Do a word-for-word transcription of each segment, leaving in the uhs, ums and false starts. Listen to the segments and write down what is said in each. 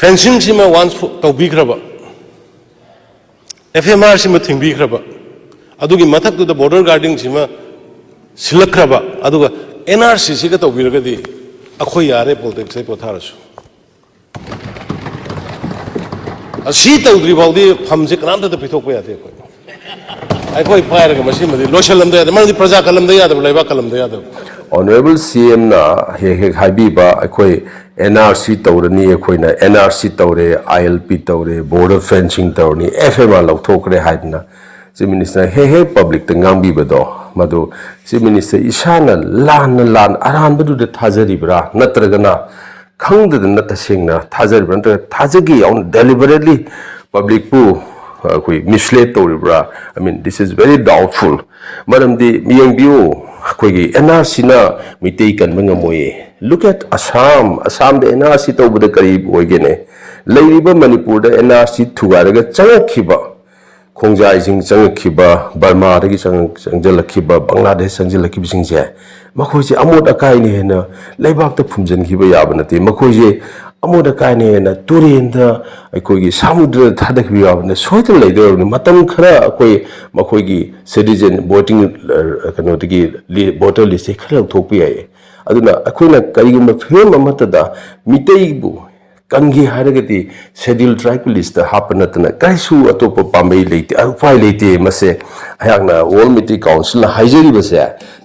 ꯐꯦꯟꯁꯤꯡꯁꯤꯃ ꯋꯥꯟꯁ ꯇꯧꯕꯤꯈ꯭ꯔꯕ, F M ꯑꯥꯔꯁꯤꯃ ꯊꯤꯡꯕꯤꯈ꯭ꯔꯕ, ꯑꯗꯨꯒꯤ ꯃꯊꯛꯇꯨꯗ border ꯒꯥꯔꯗꯤꯡꯁꯤꯃ ꯁꯤꯜꯂꯛꯈ꯭ꯔꯕ, ꯑꯗꯨꯒ ꯑꯦꯟ ꯑꯥꯔ ꯁꯤꯁꯤꯒ ꯇꯧꯕꯤꯔꯒꯗꯤ ꯑꯩꯈꯣꯏ ꯌꯥꯔꯦ ꯄꯣꯂꯤꯇꯤꯛꯁꯇꯩ ꯄꯣꯊꯥꯔꯁꯨ꯫ ꯑꯁꯤ ꯇꯧꯗ꯭ꯔꯤ ꯐꯥꯎꯗꯤ ꯐꯝꯁꯦ ꯀꯅꯥꯝꯇꯗ ꯄꯤꯊꯣꯛꯄ ꯌꯥꯗꯦ ꯑꯩꯈꯣꯏ꯫ ꯑꯩꯈꯣꯏ ꯄꯥꯏꯔꯒ ꯃꯁꯤꯃꯗꯤ ꯂꯣꯏꯁꯤꯜꯂꯝꯗ ꯌꯥꯗꯦ꯫ ꯃꯔꯝꯗꯤ ꯄ꯭ꯔꯖꯥ ꯀꯜꯂꯝꯗ ꯌꯥꯗꯕ, ꯂꯩꯕꯥꯛ ꯀꯜꯂꯝꯗ ꯌꯥꯗꯕ꯫ ꯑꯣꯅꯔꯦꯕꯜ ꯁꯤ ꯑꯦꯝꯅ ꯍꯦꯛ ꯍꯦꯛ ꯍꯥꯏꯕꯤꯕ, ꯑꯩꯈꯣꯏ ꯑꯦꯟ ꯑꯥꯔ ꯁꯤ ꯇꯧꯔꯅꯤ, ꯑꯩꯈꯣꯏꯅ ꯑꯦꯟ ꯑꯥꯔ ꯁꯤ ꯇꯧꯔꯦ, ꯑꯥꯏ ꯑꯦꯜ ꯄꯤ ꯇꯧꯔꯦ, ꯕꯣꯔꯗꯔ ꯐꯦꯟꯁꯤꯡ ꯇꯧꯔꯅꯤ, ꯑꯦꯐ ꯑꯦꯝ ꯑꯥꯔ ꯂꯧꯊꯣꯛꯈ꯭ꯔꯦ ꯍꯥꯏꯗꯅ ꯆꯤꯐ ꯃꯤꯅꯤꯁꯇꯔ ꯍꯦꯛ ꯍꯦꯛ ꯄꯕ꯭ꯂꯤꯛꯇ ꯉꯥꯡꯕꯤꯕꯗꯣ, ꯃꯗꯨ ꯆꯤꯐ ꯃꯤꯅꯤꯁꯇꯔ ꯏꯁꯥꯅ ꯂꯥꯟꯅ ꯂꯥꯟ ꯑꯔꯥꯟꯕꯗꯨꯗ ꯊꯥꯖꯔꯤꯕ꯭ꯔꯥ, ꯅꯠꯇ꯭ꯔꯒꯅ ꯈꯪꯗꯗꯅ ꯇꯁꯦꯡꯅ ꯊꯥꯖꯔꯤꯕ꯭ꯔꯥ, ꯅꯠꯇ꯭ꯔꯒ ꯊꯥꯖꯒꯦ ꯌꯥꯎꯅ ꯗꯦꯂꯤꯕꯔꯦꯠꯂꯤ ꯄꯕ꯭ꯂꯤꯛꯄꯨ ꯑꯩꯈꯣꯏ ꯃꯤꯁꯂꯦꯠ ꯇꯧꯔꯤꯕ꯭ꯔꯥ? I mean, this is very doubtful. ꯃꯔꯝꯗꯤ ꯌꯦꯡꯕꯤꯌꯨ, ꯑꯩꯈꯣꯏꯒꯤ ꯑꯦꯟ ꯑꯥꯔ ꯁꯤꯅ ꯃꯤꯇꯩ ꯀꯟꯕ ꯉꯝꯃꯣꯏꯌꯦ꯫ Look at Assam. ꯑꯁꯥꯝꯗ ꯑꯦꯟ ꯑꯥꯔ ꯁꯤ ꯇꯧꯕꯗ ꯀꯔꯤ ꯑꯣꯏꯒꯦꯅꯦ? ꯂꯩꯔꯤꯕ ꯃꯅꯤꯄꯨꯔꯗ ꯑꯦꯟ ꯑꯥꯔ ꯁꯤ ꯊꯨꯒꯥꯏꯔꯒ ꯆꯪꯉꯛꯈꯤꯕ ꯈꯣꯡꯖꯥꯏꯁꯤꯡ, ꯆꯪꯉꯛꯈꯤꯕ ꯕꯔꯃꯥꯗꯒꯤ ꯆꯪ-, ꯆꯪꯁꯤꯜꯂꯛꯈꯤꯕ, ꯕꯪꯒ꯭ꯂꯥꯗꯦꯁ ꯆꯪꯁꯤꯜꯂꯛꯈꯤꯕꯁꯤꯡꯁꯦ, ꯃꯈꯣꯏꯁꯦ ꯑꯃꯣꯠ ꯑꯀꯥꯏꯅ ꯍꯦꯟꯅ ꯂꯩꯕꯥꯛꯇ ꯐꯨꯝꯖꯤꯟꯈꯤꯕ ꯌꯥꯕ ꯅꯠꯇꯦ꯫ ꯃꯈꯣꯏꯁꯦ ꯑꯃꯣꯠ ꯑꯀꯥꯏꯅ ꯍꯦꯟꯅ ꯇꯨꯔꯦꯟꯗ, ꯑꯩꯈꯣꯏꯒꯤ ꯁꯃꯨꯗ꯭ꯔꯗ ꯊꯥꯗꯈꯤꯕ ꯌꯥꯕꯅ ꯁꯣꯏꯗꯅ ꯂꯩꯗꯧꯔꯕꯅꯤ꯫ ꯃꯇꯝ ꯈꯔ ꯑꯩꯈꯣꯏ ꯃꯈꯣꯏꯒꯤ ꯁꯤꯇꯤꯖꯦꯟ ꯚꯣꯇꯤꯡ, ꯑ, ꯀꯩꯅꯣꯗꯒꯤ ꯂꯤ-, ꯚꯣꯇꯔ ꯂꯤꯁꯇꯒꯤ ꯈꯔ ꯂꯧꯊꯣꯛꯄ ꯌꯥꯏꯌꯦ꯫ ꯑꯗꯨꯅ ꯑꯩꯈꯣꯏꯅ ꯀꯔꯤꯒꯨꯝꯕ ꯐꯤꯕꯝ ꯑꯃꯠꯇꯗ ꯃꯤꯇꯩꯕꯨ ꯀꯟꯒꯦ ꯍꯥꯏꯔꯒꯗꯤ ꯁꯦꯗ꯭ꯌꯨꯜ ꯇ꯭ꯔꯥꯏꯕꯀꯤ ꯂꯤꯁꯇ ꯍꯥꯞꯄ ꯅꯠꯇꯅ ꯀꯔꯤꯁꯨ ꯑꯇꯣꯞꯄ ꯄꯥꯝꯕꯩ ꯂꯩꯇꯦ, ꯎꯄꯥꯏ ꯂꯩꯇꯦ꯫ ꯃꯁꯦ ꯑꯩꯍꯥꯛꯅ ꯋꯥꯔꯜ ꯃꯤꯇꯩ ꯀꯥꯎꯟꯁꯤꯜꯅ ꯍꯥꯏꯖꯔꯤꯕꯁꯦ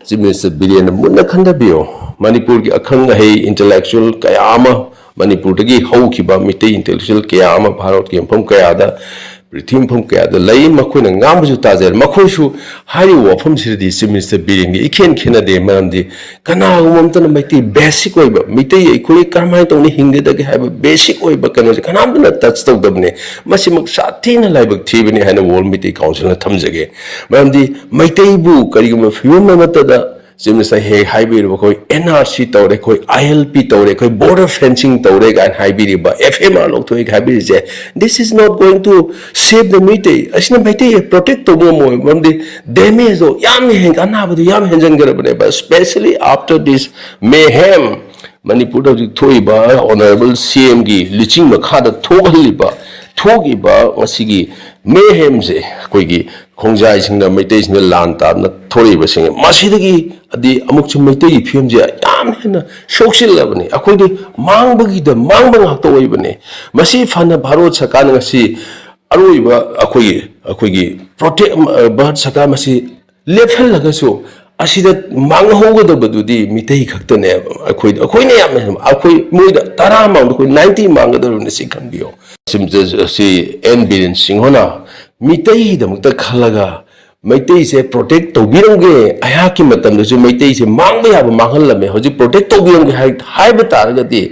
ꯆꯤꯐ ꯃꯤꯅꯤꯁꯇꯔ ꯕꯤꯔꯦꯟꯅ ꯃꯨꯟꯅ ꯈꯟꯊꯕꯤꯌꯨ꯫ ꯃꯅꯤꯄꯨꯔꯒꯤ ꯑꯈꯪ ꯑꯍꯩ ꯏꯟꯇꯦꯂꯦꯛꯆꯨꯋꯦꯜ ꯀꯌꯥ ꯑꯃ, ꯃꯅꯤꯄꯨꯔꯗꯒꯤ ꯍꯧꯈꯤꯕ ꯃꯤꯇꯩ ꯏꯟꯇꯦꯂꯦꯛꯆꯨꯋꯦꯜ ꯀꯌꯥ ꯑꯃ ꯚꯥꯔꯠꯀꯤ ꯃꯐꯝ ꯀꯌꯥꯗ, ꯄ꯭ꯔꯤꯊꯤꯕꯤ ꯃꯐꯝ ꯀꯌꯥꯗ ꯂꯩ, ꯃꯈꯣꯏꯅ ꯉꯥꯡꯕꯁꯨ ꯇꯥꯖꯔꯦ꯫ ꯃꯈꯣꯏꯁꯨ ꯍꯥꯏꯔꯤꯕ ꯋꯥꯐꯝꯁꯤꯗꯗꯤ ꯆꯤꯐ ꯃꯤꯅꯤꯁꯇꯔ ꯕꯤꯔꯦꯟꯒ ꯏꯈꯦꯟ ꯈꯦꯠꯅꯗꯦ꯫ ꯃꯔꯝꯗꯤ ꯀꯅꯥꯒꯨꯝꯕ ꯑꯃꯇꯅ ꯃꯩꯇꯩ ꯕꯦꯁꯤꯛ ꯑꯣꯏꯕ, ꯃꯤꯇꯩ ꯑꯩꯈꯣꯏ ꯀꯔꯝꯍꯥꯏꯅ ꯇꯧꯅ ꯍꯤꯡꯒꯗꯒꯦ ꯍꯥꯏꯕ ꯕꯦꯁꯤꯛ ꯑꯣꯏꯕ ꯀꯩꯅꯣꯁꯦ ꯀꯅꯥꯝꯇꯅ ꯇꯆ ꯇꯧꯗꯕꯅꯦ꯫ ꯃꯁꯤꯃꯛ ꯁꯥꯊꯤꯅ ꯂꯥꯏꯕꯛ ꯊꯤꯕꯅꯤ ꯍꯥꯏꯅ ꯋꯥꯔꯜ ꯃꯤꯇꯩ ꯀꯥꯎꯟꯁꯤꯜꯅ ꯊꯝꯖꯒꯦ꯫ ꯃꯔꯝꯗꯤ ꯃꯩꯇꯩꯕꯨ ꯀꯔꯤꯒꯨꯝꯕ ꯐꯤꯕꯝ ꯑꯃꯠꯇꯗ ꯆꯤꯐ ꯃꯤꯅꯤꯁꯇꯔ ꯍꯦꯛ ꯍꯥꯏꯕꯤꯔꯤꯕ ꯑꯩꯈꯣꯏ ꯑꯦꯟ ꯑꯥꯔ ꯁꯤ ꯇꯧꯔꯦ, ꯑꯩꯈꯣꯏ ꯑꯥꯏ ꯑꯦꯜ ꯄꯤ ꯇꯧꯔꯦ, ꯑꯩꯈꯣꯏ ꯕꯣꯔꯗꯔ ꯐꯦꯟꯁꯤꯡ ꯇꯧꯔꯦ ꯀꯥꯏꯅ ꯍꯥꯏꯕꯤꯔꯤꯕ, ꯑꯦꯐ ꯑꯦꯝ ꯑꯥꯔ ꯂꯧꯊꯣꯛꯑꯦ ꯍꯥꯏꯕꯤꯔꯤꯁꯦ, this is not going to save the Meitei. ꯑꯁꯤꯅ ꯃꯩꯇꯩ ꯄ꯭ꯔꯣꯇꯦꯛ ꯇꯧꯕ ꯉꯝꯃꯣꯏ꯫ ꯃꯔꯝꯗꯤ ꯗꯦꯃꯦꯖꯇꯣ ꯌꯥꯝ ꯍꯦꯟ-, ꯑꯅꯥꯕꯗꯣ ꯌꯥꯝ ꯍꯦꯟꯖꯟꯈ꯭ꯔꯕꯅꯦꯕ, especially after this mayhem꯫ ꯃꯅꯤꯄꯨꯔꯗ ꯍꯧꯖꯤꯛ ꯊꯣꯛꯏꯕ ꯑꯣꯅꯔꯦꯕꯜ ꯁꯤ ꯑꯦꯝꯒꯤ ꯂꯨꯆꯤꯡ ꯃꯈꯥꯗ ꯊꯣꯛꯍꯜꯂꯤꯕ, ꯊꯣꯛꯏꯕ ꯃꯁꯤꯒꯤ mayhemꯁꯦ, ꯑꯩꯈꯣꯏꯒꯤ ꯈꯣꯡꯖꯥꯏꯁꯤꯡꯅ, ꯃꯩꯇꯩꯁꯤꯡꯅ ꯂꯥꯟ ꯇꯥꯗꯅ ꯊꯣꯔꯛꯏꯕꯁꯤꯡ, ꯃꯁꯤꯗꯒꯤ ꯑꯗꯤ ꯑꯃꯨꯛꯁꯨ ꯃꯩꯇꯩꯒꯤ ꯐꯤꯕꯝꯁꯦ ꯌꯥꯝ ꯍꯦꯟꯅ ꯁꯣꯛꯆꯤꯜꯂꯕꯅꯤ꯫ ꯑꯩꯈꯣꯏꯗꯤ ꯃꯥꯡꯕꯒꯤꯗ ꯃꯥꯡꯕ ꯉꯥꯛꯇ ꯑꯣꯏꯕꯅꯤ꯫ ꯃꯁꯤ ꯐꯅ ꯚꯥꯔꯠ ꯁꯔꯀꯥꯔꯅ ꯉꯁꯤ ꯑꯔꯣꯏꯕ ꯑꯩꯈꯣꯏꯒꯤ, ꯑꯩꯈꯣꯏꯒꯤ ꯄ꯭ꯔꯣꯇꯦꯛ, ꯚꯥꯔꯠ ꯁꯔꯀꯥꯔ ꯃꯁꯤ ꯂꯦꯞꯍꯜꯂꯒꯁꯨ, ꯑꯁꯤꯗ ꯃꯥꯡꯍꯧꯒꯗꯕꯗꯨꯗꯤ ꯃꯤꯇꯩ ꯈꯛꯇꯅꯦꯕ꯫ ꯑꯩꯈꯣꯏ, ꯑꯩꯈꯣꯏꯅ ꯌꯥꯝꯅ, ꯑꯩꯈꯣꯏ ꯃꯣꯏꯗ ꯇꯔꯥ ꯃꯥꯡꯗ ꯑꯩꯈꯣꯏ ꯅꯥꯏꯟꯇꯤ ꯃꯥꯡꯒꯗꯧꯔꯤꯕꯅꯤ, ꯁꯤ ꯈꯪꯕꯤꯌꯣ꯫ ꯁꯤ, ꯁꯤ ꯑꯦꯟ ꯕꯤꯔꯦꯟ ꯁꯤꯡꯍꯅ ꯃꯤꯇꯩꯒꯤꯗꯃꯛꯇ ꯈꯜꯂꯒ ꯃꯩꯇꯩꯁꯦ ꯄ꯭ꯔꯣꯇꯦꯛ ꯇꯧꯕꯤꯔꯝꯒꯦ, ꯑꯩꯍꯥꯛꯀꯤ ꯃꯇꯝꯗꯁꯨ ꯃꯩꯇꯩꯁꯦ ꯃꯥꯡꯕ ꯌꯥꯕ ꯃꯥꯡꯍꯜꯂꯝꯃꯦ, ꯍꯧꯖꯤꯛ ꯄ꯭ꯔꯣꯇꯦꯛ ꯇꯧꯕꯤꯔꯝꯒꯦ ꯍꯥꯏ-, ꯍꯥꯏꯕ ꯇꯥꯔꯒꯗꯤ,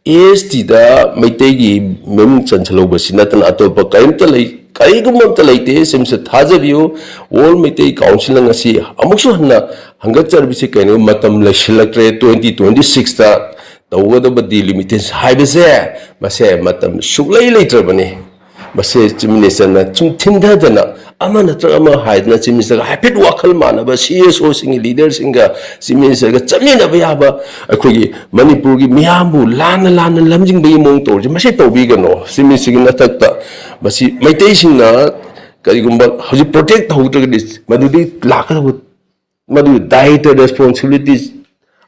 ꯑꯦꯁ ꯇꯤꯗ ꯃꯩꯇꯩꯒꯤ ꯃꯤꯡ ꯆꯟꯁꯤꯜꯍꯧꯕꯁꯤ ꯅꯠꯇꯅ ꯑꯇꯣꯞꯄ ꯀꯔꯤꯝꯇ ꯂꯩ-, ꯀꯔꯤꯒꯨꯝꯕ ꯑꯝꯇ ꯂꯩꯇꯦ꯫ ꯁꯤꯃꯁꯨ ꯊꯥꯖꯕꯤꯌꯨ꯫ ꯋꯥꯔꯜ ꯃꯩꯇꯩ ꯀꯥꯎꯟꯁꯤꯜꯅ ꯉꯁꯤ ꯑꯃꯨꯛꯁꯨ ꯍꯟꯅ ꯍꯪꯒꯠꯆꯔꯤꯕꯁꯤ ꯀꯩꯅꯣ? ꯃꯇꯝ ꯂꯩꯁꯤꯜꯂꯛꯇ꯭ꯔꯦ꯫ ꯇ꯭ꯋꯦꯟꯇꯤ ꯇ꯭ꯋꯦꯟꯇꯤ ꯁꯤꯛꯁꯇ ꯇꯧꯒꯗꯕ ꯗꯤꯂꯤꯃꯤꯇꯦꯁꯟ ꯍꯥꯏꯕꯁꯦ, ꯃꯁꯦ ꯃꯇꯝ ꯁꯨꯛꯂꯩ ꯂꯩꯇ꯭ꯔꯕꯅꯤ꯫ ꯃꯁꯦ ꯆꯤꯐ ꯃꯤꯅꯤꯁꯇꯔꯅ ꯁꯨꯝ ꯊꯤꯟꯊꯗꯅ, ꯑꯃ ꯅꯠꯇ꯭ꯔꯒ ꯑꯃ ꯍꯥꯏꯗꯅ, ꯆꯤꯐ ꯃꯤꯅꯤꯁꯇꯔꯒ ꯍꯥꯏꯐꯦꯠ ꯋꯥꯈꯜ ꯃꯥꯟꯅꯕ ꯁꯤ ꯑꯦꯁ ꯑꯣꯁꯤꯡꯒꯤ ꯂꯤꯗꯔꯁꯤꯡꯒ ꯆꯤꯐ ꯃꯤꯅꯤꯁꯇꯔꯒ ꯆꯠꯃꯤꯟꯅꯕ ꯌꯥꯕ, ꯑꯩꯈꯣꯏꯒꯤ ꯃꯅꯤꯄꯨꯔꯒꯤ ꯃꯤꯌꯥꯝꯕꯨ ꯂꯥꯟꯅ ꯂꯥꯟꯅ ꯂꯝꯖꯤꯡꯕꯒꯤ ꯃꯑꯣꯡ ꯇꯧꯔꯤꯁꯦ, ꯃꯁꯤ ꯇꯧꯕꯤꯒꯅꯣ꯫ ꯆꯤꯐ ꯃꯤꯅꯤꯁꯇꯔꯒꯤ ꯃꯊꯛꯇ ꯃꯁꯤ ꯃꯩꯇꯩꯁꯤꯡꯅ ꯀꯔꯤꯒꯨꯝꯕ ꯍꯧꯖꯤꯛ ꯄ꯭ꯔꯣꯇꯦꯛ ꯇꯧꯍꯧꯗ꯭ꯔꯒꯗꯤ, ꯃꯗꯨꯗꯤ ꯂꯥꯛꯀꯗꯕ, ꯃꯗꯨ ꯗꯥꯏꯇ, ꯔꯦꯁꯄꯣꯟꯁꯤꯕꯤꯂꯤꯇꯤ,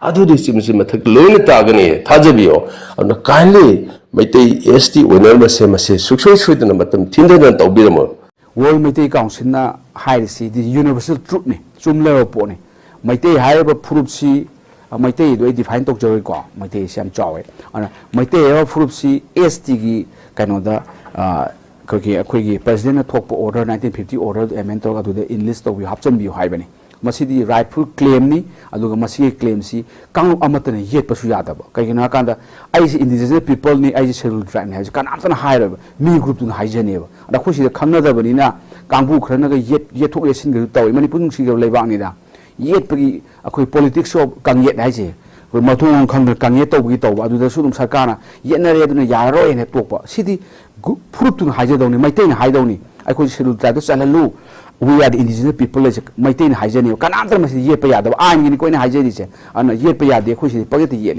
ꯑꯗꯨꯗꯤ ꯆꯤꯐ ꯃꯤꯅꯤꯁꯇꯔ ꯃꯊꯛꯇ ꯂꯣꯏꯅ ꯇꯥꯒꯅꯤ, ꯊꯥꯖꯕꯤꯌꯣ꯫ ꯑꯗꯨꯅ kindly ꯃꯩꯇꯩ ꯑꯦꯁ ꯇꯤ ꯑꯣꯏꯅꯕꯁꯦ ꯃꯁꯤ ꯁꯨꯡꯁꯣꯏ ꯁꯣꯏꯗꯅ ꯃꯇꯝ ꯊꯤꯟꯊꯗꯅ ꯇꯧꯕꯤꯔꯝꯃꯣ꯫ ꯋꯥꯔꯜ ꯃꯩꯇꯩ ꯀꯥꯎꯟꯁꯤꯜꯅ ꯍꯥꯏꯔꯤꯁꯤꯗꯤ ꯌꯨꯅꯤꯚꯔꯁꯦꯜ ꯇ꯭ꯔꯨꯠꯅꯤ, ꯆꯨꯝꯂꯕ ꯄꯣꯠꯅꯤ꯫ ꯃꯩꯇꯩ ꯍꯥꯏꯔꯤꯕ ꯐꯨꯔꯨꯞꯁꯤ, ꯑ, ꯃꯩꯇꯩꯗꯣ ꯑꯩ ꯗꯤꯐꯥꯏꯟ ꯇꯧꯖꯔꯣꯏꯀꯣ, ꯃꯩꯇꯩꯁꯤ ꯌꯥꯝ ꯆꯥꯎꯋꯦ꯫ ꯑꯗꯨꯅ ꯃꯩꯇꯩ ꯍꯥꯏꯕ ꯐꯨꯔꯨꯞꯁꯤ ꯑꯦꯁ ꯇꯤꯒꯤ ꯀꯩꯅꯣꯗ, ꯑ, ꯑꯩꯈꯣꯏꯒꯤ, ꯑꯩꯈꯣꯏꯒꯤ ꯄ꯭ꯔꯁꯤꯗꯦꯟꯅ ꯊꯣꯛꯄ ꯑꯣꯔꯗꯔ, ꯅꯥꯏꯟꯇꯤꯟ ꯐꯤꯐꯇꯤ ꯑꯣꯔꯗꯔꯗꯨ ꯑꯦꯃꯦꯟ ꯇꯧꯔꯒ ꯑꯗꯨꯗ ꯏꯟꯂꯤꯁ ꯇꯧꯕꯤꯌꯨ, ꯍꯥꯞꯆꯤꯟꯕꯤꯌꯨ ꯍꯥꯏꯕꯅꯤ꯫ ꯃꯁꯤꯗꯤ ꯔꯥꯏꯠꯐꯨꯜ ꯀ꯭ꯂꯦꯝꯅꯤ, ꯑꯗꯨꯒ ꯃꯁꯤꯒꯤ ꯀ꯭ꯂꯦꯝꯁꯤ ꯀꯥꯡꯂꯨꯞ ꯑꯃꯠꯇꯅ ꯌꯦꯠꯄꯁꯨ ꯌꯥꯗꯕ꯫ ꯀꯩꯒꯤꯅꯣ ꯍꯥꯏꯀꯥꯟꯗ, ꯑꯩꯁꯦ ꯏꯟꯗꯤꯖꯤꯅꯁ ꯄꯤꯄꯜꯅꯤ, ꯑꯩꯁꯦ ꯁꯦꯗ꯭ꯌꯨꯜ ꯇ꯭ꯔꯥꯏꯕꯅꯤ ꯍꯥꯏꯕꯁꯦ ꯀꯅꯥꯝꯇꯅ ꯍꯥꯏꯔꯣꯏꯕ, ꯃꯤ ꯒ꯭ꯔꯨꯞꯇꯨꯅ ꯍꯥꯏꯖꯅꯦꯕ꯫ ꯑꯗ ꯑꯩꯈꯣꯏ ꯁꯤꯗ ꯈꯪꯅꯗꯕꯅꯤꯅ ꯀꯥꯡꯕꯨ ꯈꯔꯅꯒ ꯌꯦꯠ-, ꯌꯦꯠꯊꯣꯛ ꯌꯦꯠꯁꯤꯟꯒꯁꯨ ꯇꯧꯏ꯫ ꯃꯅꯤꯄꯨꯔ ꯅꯨꯡꯁꯤꯈ꯭ꯔꯕ ꯂꯩꯕꯥꯛꯅꯤꯗ, ꯌꯦꯠꯄꯒꯤ ꯑꯩꯈꯣꯏ politics of ꯀꯥꯡꯌꯦꯠ ꯍꯥꯏꯁꯦ, ꯑꯩꯈꯣꯏ ꯃꯊꯣꯡ ꯃꯔꯝ ꯈꯪꯗꯅ ꯀꯥꯡꯌꯦꯠ ꯇꯧꯕꯒꯤ ꯇꯧꯕ, ꯑꯗꯨꯗꯁꯨ ꯑꯗꯨꯝ ꯁꯔꯀꯥꯔꯅ ꯌꯦꯠꯅꯔꯦ ꯑꯗꯨꯅ ꯌꯥꯔꯔꯣꯏꯅ ꯇꯣꯛꯄ꯫ ꯁꯤꯗꯤ ꯒ꯭ꯔꯨꯞ, ꯐꯨꯔꯨꯞꯇꯨꯅ ꯍꯥꯏꯖꯗꯧꯅꯤ, ꯃꯩꯇꯩꯅ ꯍꯥꯏꯗꯧꯅꯤ, "ꯑꯩꯈꯣꯏ schedule ꯇ꯭ꯔꯥꯏꯕꯇ ꯆꯜꯍꯜꯂꯨ, we are the indigenous people" ꯍꯥꯏꯁꯦ ꯃꯩꯇꯩꯅ ꯍꯥꯏꯖꯅꯦꯕ꯫ ꯀꯅꯥꯝꯇꯅ ꯃꯁꯤꯗꯤ ꯌꯦꯠꯄ ꯌꯥꯗꯕ ꯑꯥꯏꯟꯒꯤꯅꯤꯀꯣ ꯑꯩꯅ ꯍꯥꯏꯖꯔꯤꯁꯦ꯫ ꯑꯗꯨꯅ ꯌꯦꯠꯄ ꯌꯥꯗꯦ, ꯑꯩꯈꯣꯏ ꯁꯤꯗꯤ ꯄꯪꯌꯦꯠꯇ ꯌꯦꯠꯂꯤ꯫